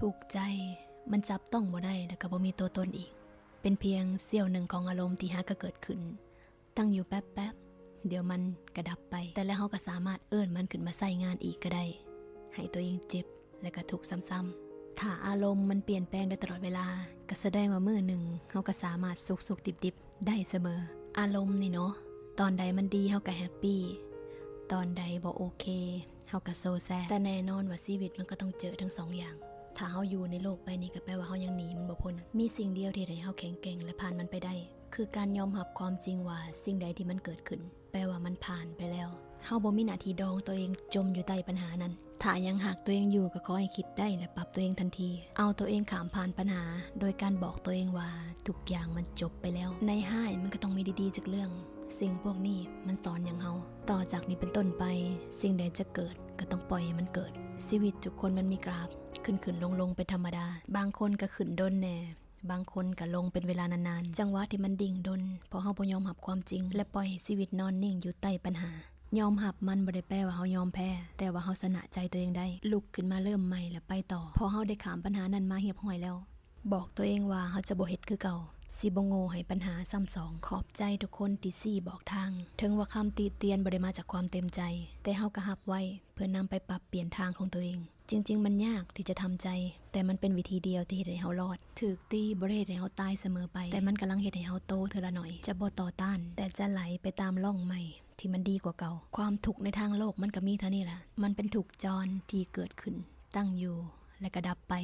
ທຸກໃຈ ມັນຈັບຕ້ອງບໍ່ໄດ້ ແລະກໍບໍ່ມີຕົວຕົນອີກ. ເປັນພຽງສ່ຽວໜຶ່ງຂອງອາລົມທີ່ຫາກໍເກີດຂຶ້ນ, ຕັ້ງຢູ່ແປັບໆ ດຽວມັນກໍດັບໄປ. ແຕ່ແລ້ວເຮົາກໍສາມາດເອີ້ນມັນຂຶ້ນມາໃຊ້ງານອີກກໍໄດ້, ໃຫ້ຕົວເອງເຈັບ ແລະກໍທຸກຊ້ຳໆ. ຖ້າອາລົມມັນປ່ຽນແປງໄດ້ຕະຫຼອດເວລາ, ກໍສະແດງວ່າມື້ໜຶ່ງເຮົາກໍສາມາດສຸກໆດິບໆ ໄດ້ສະເໝີ. ອາລົມນີ້ເນາະ, ຕອນໃດມັນດີເຮົາກໍແຮັບປີ, ຕອນໃດບໍ່ໂອເຄເຮົາກໍໂຊແຊ. ແຕ່ແນ່ນອນວ່າຊີວິດມັນກໍຕ້ອງເຈີທັງສອງຢ່າງ. ຖ້າເຮົາຢູ່ໃນໂລກໃບນີ້ກໍແປວ່າເຮົາຍັງໜີມັນບໍ່ພົ້ນ. ມີສິ່ງດຽວທີ່ເຮັດໃຫ້ເຮົາແຂງແກ່ງ ແລະ ຜ່ານມັນໄປໄດ້ ຄືການຍອມຮັບຄວາມຈິງວ່າສິ່ງໃດທີ່ມັນເກີດຂຶ້ນ ແປວ່າມັນຜ່ານໄປແລ້ວ. ເຮົາບໍ່ມີໜ້າທີ່ດອງຕົວເອງຈົມຢູ່ໃຕ້ບັນຫານັ້ນ. ຖ້າຍັງຮັກຕົວເອງຢູ່ ກໍຂໍໃຫ້ຄິດໄດ້ ແລະ ປັບຕົວເອງທັນທີ. ເອົາຕົວເອງຂ້າມຜ່ານບັນຫາ ໂດຍການບອກຕົວເອງວ່າທຸກຢ່າງມັນຈົບໄປແລ້ວ. ໃນຮ້າຍມັນກໍຕ້ອງມີດີໆຈັກເລື່ອງ. ສິ່ງພວກນີ້ມັນສອນຫຍັງເຮົາ? ຕໍ່ຈາກນີ້ເປັນຕົ້ນໄປ, ສິ່ງໃດຈະເກີດກໍຕ້ອງປ່ອຍໃຫ້ມັນເກີດ. ຊີວິດທຸກຄົນມັນມີກຣາບ, ຂຶ້ນໆລົງໆເປັນທຳມະດາ. ບາງຄົນກໍຂຶ້ນດົນແດ່, ບາງຄົນກໍລົງເປັນເວລານານໆ. ຈັງຫວະທີ່ມັນດິ້ງດົນ ເພາະເຮົາບໍ່ຍອມຮັບຄວາມຈິງ ແລະ ປ່ອຍໃຫ້ຊີວິດນອນນິ່ງຢູ່ໃຕ້ບັນຫາ. ຍອມຮັບມັນບໍ່ໄດ້ແປວ່າເຮົາຍອມແພ້, ແຕ່ວ່າເຮົາຊະນະໃຈຕົວເອງໄດ້, ລຸກຂຶ້ນມາເລີ່ມໃໝ່ ແລະ ໄປຕໍ່, ເພາະເຮົາໄດ້ຂ້າມບັນຫານັ້ນມາຮຽບຮ້ອຍແລ້ວ. ບອກຕົວເອງວ່າເຮົາຈະບໍ່ເຮັດຄືເກົ່າ, ຊິບໍ່ໂງ່ໃຫ້ບັນຫາຊ້ຳສອງ. ຂອບໃຈທຸກຄົນທີ່ຊີ້ບອກທາງ. ເຖິງວ່າຄຳຕິຕຽນບໍ່ໄດ້ມາຈາກຄວາມເຕັມໃຈ, ແຕ່ເຮົາກໍຮັບໄວ້ເພື່ອນຳໄປປັບປ່ຽນທາງຂອງຕົວເອງ. ຈິງໆມັນຍາກທີ່ຈະທຳໃຈ, ແຕ່ມັນເປັນວິທີດຽວທີ່ເຮັດໃຫ້ເຮົາລອດ. ຖືກຕີບໍ່ໄດ້ເຮັດໃຫ້ເຮົາຕາຍສະເໝີໄປ, ແຕ່ມັນກຳລັງເຮັດໃຫ້ເຮົາໂຕເທື່ອລະໜ້ອຍ. ຈະບໍ່ຕໍ່ຕ້ານ, ແຕ່ຈະໄຫຼໄປຕາມຮ່ອງໃໝ່ທີ່ມັນດີກວ່າເກົ່າ. ຄວາມທຸກໃນທາງໂລກມັນກໍມີເທົ່ານີ້ລະ. ມັນເປັນທຸກຈອນທີ່ເກີດຂຶ້ນ, ຕັ້ງຢູ່ ແລະ ກໍດັບໄປ.